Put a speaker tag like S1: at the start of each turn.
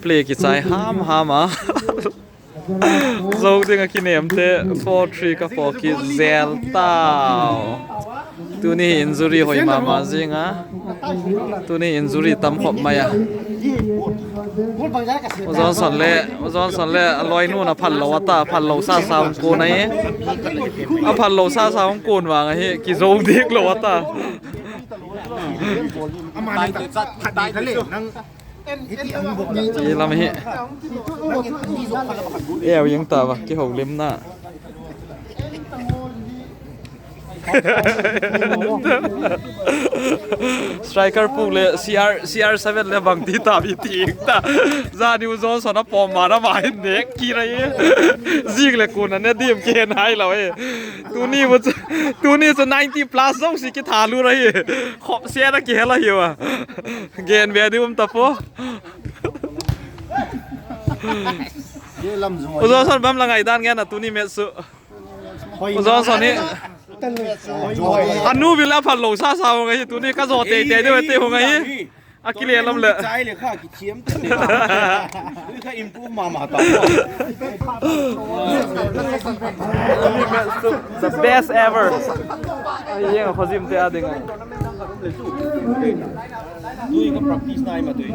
S1: Play ki chai ham ham a. Zo ding a ki nem te 4-3 ka pawh ki zel tau. Tuni hi injury hawi mah mah zing a. Tuni injury tam khawp mai a. U Johnson leh U Johnson leh a lawi nun a phal lo a ta phal lo sa sa ang kun a hi. A phal lo sa sa ang kun vang a hi ki zo dik lo a ta. Ti lam hi eo yang ta ba ki ho lim na. Striker puk le CR CR7 le bang ti ta bi ti ta za ni u Johnson a pawm ma na ma hin nek ki rai zik le kun an dim ke nai lo e tu ni bu tu ni chu 90 plus zong si ki tha lu rai khop se na ki hela hiwa gen ve di um ta po U Johnson bam la ngai dan nge na tu ni me su U Johnson hi anu vil a phal lo sa sa ngai hi tu ni ka zo te te deuh te ho ngai hi a ki le lam le
S2: chai le kha ki thiam te le kha improve ma ma ta
S1: the best ever ai yeng khozim te ading
S2: tui ka practice nai ma tui.